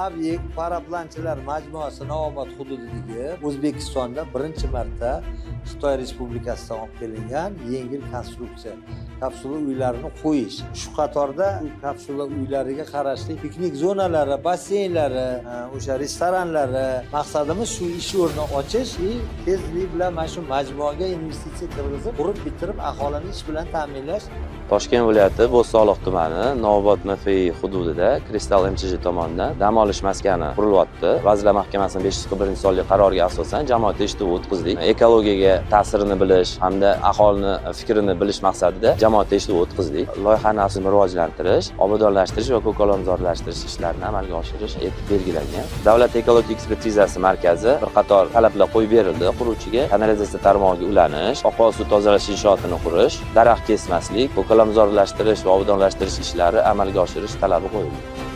Obyekt paraplanchilar majmuasi Navobod hududidagi O'zbekistonda birinchi marta Xitoy Respublikasidan olib kelingan yengil konstruksiya kapsula uylarini qo'yish. Shu qatorda bu kapsula uylariga qarashli piknik zonalari, basseynlari, o'sha restoranlari. Maqsadimiz shu ish o'rni ochish и tezlik bilan mana shu majmuaga investitsiya kirgizib, qurib bitirib, aholini ish bilan ta'minlash. Toshkent viloyati Bo'stonliq tumani Navobod MFI hududida Kristal MChJ tomonidan dam olish maskani qurilyapti. Vazirlar Mahkamasining 541-sonli qaroriga asosan jamoat eshituvi o'tkazdik. Ekologiyaga ta'sirini bilish hamda aholini fikrini bilish maqsadida jamoat eshituvi o'tkazdik. Loyihani aslini rivojlantirish, obodonlashtirish va ko'kalamzorlashtirish ishlarini amalga oshirish etib belgilangan. Davlat ekologik ekspertizasi markazi bir qator talablar qo'yib berildi quruvchiga: kanalizatsiya tarmog'iga ulanish, oqova suv tozalash inshootini qurish, daraxt kesmaslik, ko'kalamzorlashtirish va obodonlashtirish ishlari amalga oshirish talabi qo'yildi.